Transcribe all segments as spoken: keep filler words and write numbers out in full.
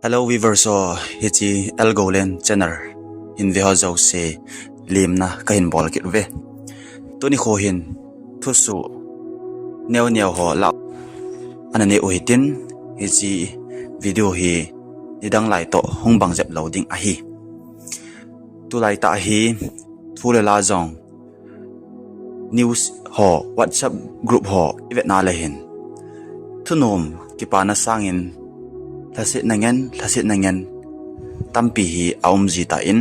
Hello viewers ho, hiche L Golen channel hin ve ho jouse lemna kahin bol kit uve. Tuni kho hin thusoh neo neo ho lah ana nei u hitin, hiche video hi nidang lai toh hung bang jep lou ding ahi. Tulai tah hi thu le la jong news ho, WhatsApp group ho i vetna le hin thunom kipana sangin lhasetna ngen, lhasetna ngen tampi hi aum ji tan,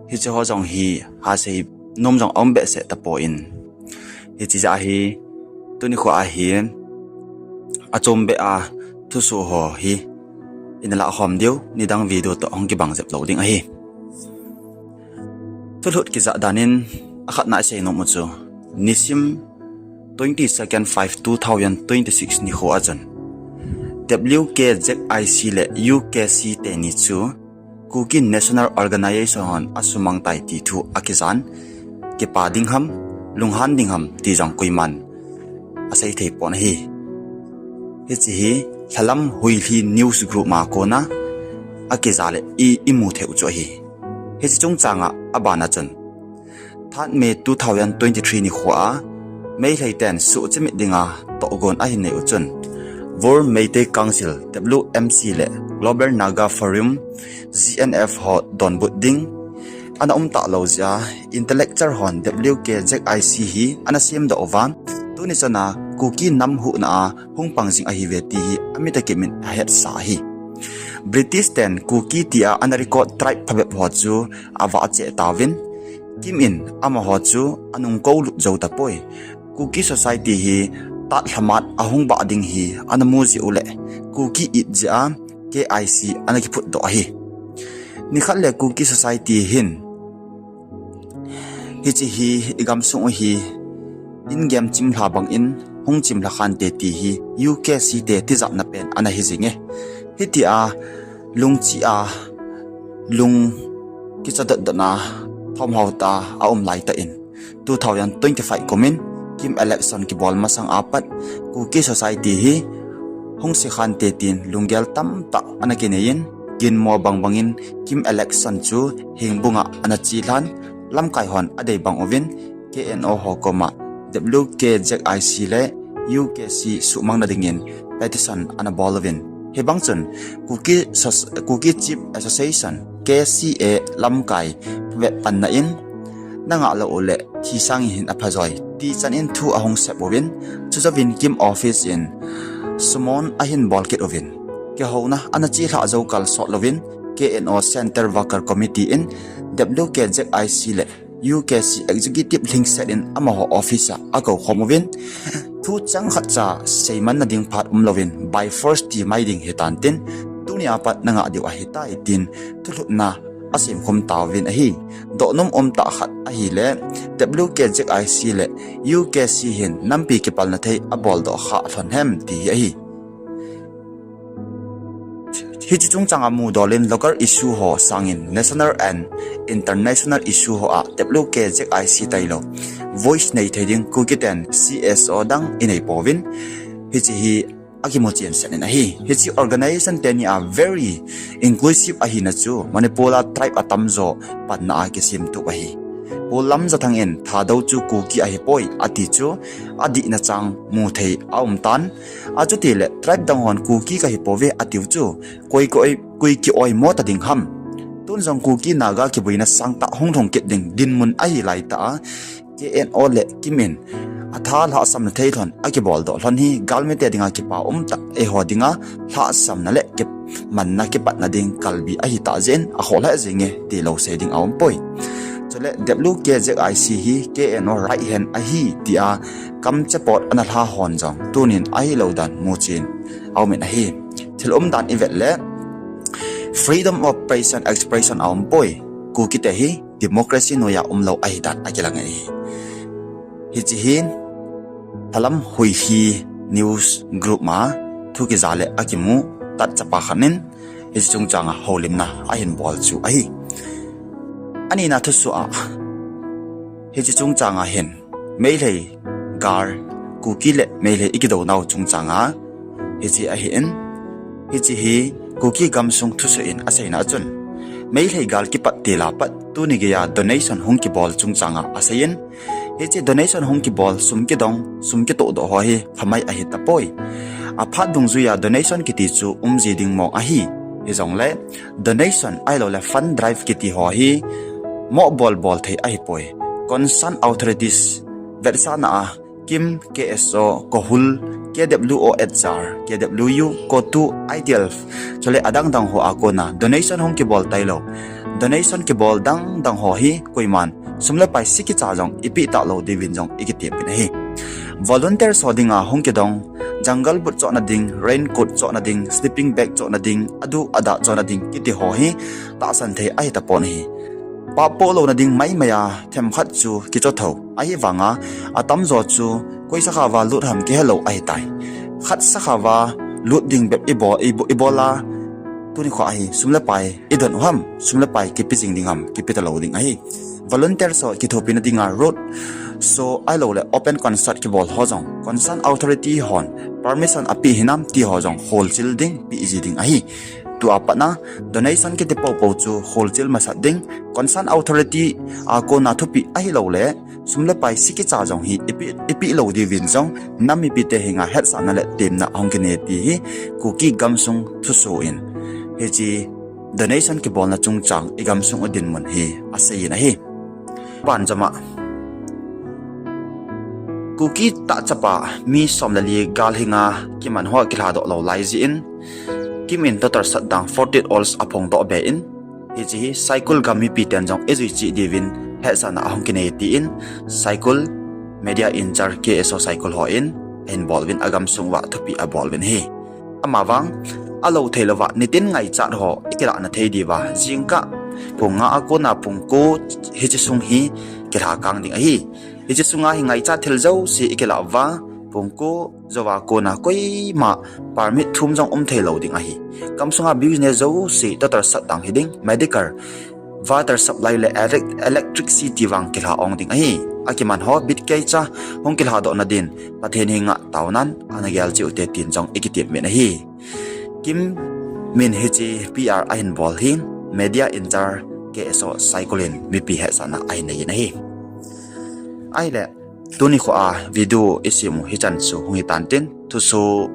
hiche ho jong hi hasei nom jong aum behseh tapon, hiche jeh a hi tuni kho a hi achom beh a thusoh ho hi ina lah khom diu, nidang video toh hung kibang jep lou ding ahi. Thulhut kijah dan in akhatna isei nom u chu, nisim twenty second five two thousand twenty six nikho a chun W K Z I C le U K C teni chu Kuki National Organization hon asumang tai ti thu akijan, kipa ding ham, lunghan ding ham ti jong koiman asei thei pon ahi. Hiche hi Lhalam Huilhi news group ma kona akija le i, imu thei u chu ahi. Hiche chungchang a abana chun, third May two thousand twenty-three nikho a Meitei ten suhchimit dinga tohgon ahin nei u chun, World Meitei Council, W M C le Global Naga Forum, G N F ho donbut ding ana um talou jeh a, intellectual hon W K Z I C hi ana semdoh uva, tuni chana Kuki nam huhna a hung pang jing ahiuve ti hi amit akim'in ahetsah ahi. British ten Kuki tia ana record tribe phabep ho chu avah cheh tauvin, kim'in amaho chu anung koulut jou tapoi. Kuki society hi tatlhamat ahung bah ding hi ana mu jeh u le, Kuki it jeh a K I C ana kiphutdoh ahi. Nikhat le Kuki society hin, hiche hi igamsung u hi in gem chimlha bangin hung chimlha khante ti hi U K C te tijatna pen ana hi jinge. Hitia lungchih a, lung kicha dotdotna thomhao tah a aum laitah in, two thousand twenty-five kumin KIM election kibol masang a pat Kuki society hi hung se khante tin lunggel tamtah ana kinei in, ginmo bangbangin KIM election chu Hengbung a ana chelhan, lamkai hon adei bang uvin, K N O ho koma W K Z I C le U K C suhmang nadingin petition ana bol uvin. Hibang chun Kuki Sos-, Kuki Chief Association, K C A lamkai phabep panna in, nangah lou u le thi sangin hin aphajoi, ti chan in thu ahung sep uvin, chujouvin KIM office in summon ahin bol kit uvin, kihouna ana chelhah jou kalsot louvin, K N O Centre Worker Committee in W K Z I C le U K C executive lhingset in amaho office a akou khom uvin, thu chang khatcha seiman nading phat umlouvin, by force ti mai ding hitan tin, tunia pat nangah diu ahitai tin thulhutna asem khum tauvin ahi. Dohnom umtah khat ahile, W K Z I C le U K C hin nampi kipalna thei aboldoh kha lhon hem ti hi ahi. Hiche chungchang a mudol in local issue ho sangin national and international issue ho a W K Z I C tailou voice nei thei ding Kuki ten C S O dang inei pouvin, hiche hi akimu chen set in ahi. Hiche organization teni a very inclusive ahina chu Manipur a tribe atamjo panna a kisemtup ahi. Pu Lamjathang in Thadou chu Kuki ahipoi ati chu adihna chang mu thei aum tan. Achuti le tribe dang hon Kuki kahipouve atiu chu koi, koi, koi ki-oimo ta ding ham. Tun jong Kuki Naga kiboina sangtah hung lhung kit ding dinmun ahi laitah a, K N O le KIM in atha lhahsamna thei lhon akiboldoh lhon hi galmite dinga kipa umtah, eiho dinga lhahsamna le kimanna kipatna ding kalbi ahitah jeh in akhoh lheh jinge tilou sei ding aumpoi. Chule W K Z I C hi K N O right hand ahi tia kamchepot ana lha hon jong tunin ahilou dan muchen aumin ahi. Thil umdan ivet le freedom of press and expression aumpoi. Kukite hi democracy noiya umlou ahidan akilang ahi. Hiche hin Lhalam Huilhi news group ma thu kija le akimu tatchapa khat in hiche chungchang a houlimna ahin bol chu ahi. Anina thusoh a, hiche chungchang a hin Meitei gal, Kuki le Meitei ikidounau chungchang a hiche ahin, hiche hi Kuki gamsung thusoh in aseina achun, Meitei gal kipat tila pat tuni geiya donation hung kibol chungchanga aseiyin, hiche donation hung kibol sum kidong, sum kitohdoh ho hi phamai ahi tapoi. Aphat dungjuiya donation kiti chu umji ding mong ahi. Hijongle donation ahiloule fund drive kiti ho hi moh bolbol thei ahipoi. Concerned authorities vetsahna a KIM, KSO, KOHUL, KWOHR, KWU, COTU, ITLF, chule adangdang ho a kona donation hung kibol tailou, donation kibol dangdang ho hi koiman sum le pai sikicha jong ipeh talou diuvin jong ikitepin ahi. Volunteers ho dinga hung kidong, jungle boot chohna ding, raincoat chohna ding, sleeping bag chohna ding, adu ada chohna ding kiti ho hi tahsan thei ahitapon ahi. Pap poh louna ding maimai a themkhat chu kichothou ahivanga, atamjo chu koi sakhava lut ham kihelou ahitai. Khat sakhava lut ding bep ibol, ibo-, ibola, tuni khoa hi sum le pai idon u ham, sum le pai kipe jing ding ham, kipe talou ding ahi. Volunteers ho kithopina dinga road show ahiloule open concert kibol ho jong concerned authority hon permission apeh hinam ti ho jong kholchil ding, pehji ding ahi. Tua patna donation kiti poupou chu kholchil masat ding, concerned authority a kona thupeh ahiloule sum le pai sikicha jong hi ipeh, ipeh lou diuvin jong nam mipite henga hetsahna le temna ahung kinei ti hi Kuki gamsung thusoh in, hiche donation kibolna chungchang igamsung u dinmun hi aseiyin ahi. Banjama Kuki tahchapa mi som le li gal hinga kiman ho kilhadoh lou lai jeh in, KIM in total shutdown forty-eight hours aphongdoh be in, hiche hi Saikul gam mipiten jong ijui cheh diuvin hetsahna ahung kinei tin, Saikul media in-charge KSO Saikul hon ahin bol uvin agamsung uva thupeh abol uvin ahi. Amavang, alou theilouva nitin ngaichat ho ikilahna thei diuva jingkah pung nga a kona pung ko hiche sung hi kilhakang ding ahi. Hiche sunga hi ngaichat thil jouse ikilah uva, pung ko jouva kona koima permit thum jong um theilou ding ahi. Gamsunga business jouse total shutdown hiding, medical, water supply le elec-, electricity vang kilha ong ding ahi. Akiman ho bitkeicha hung kilhadohna din Pathen henga taonan ana gel cheh ute tin jong ikitepin ahi. KIM min hiche PR ahin bol hi media in-charge KSO Saikul in mipi hetsahna ahin neiyin ahi. Ahile, tuni khoa video isem u hichan chu hung hitan tin, thusoh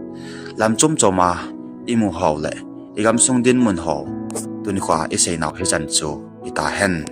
lam chomchoma imu hou le igamsung dinmun ho tuni khoa iseinau hichan chu hitahen.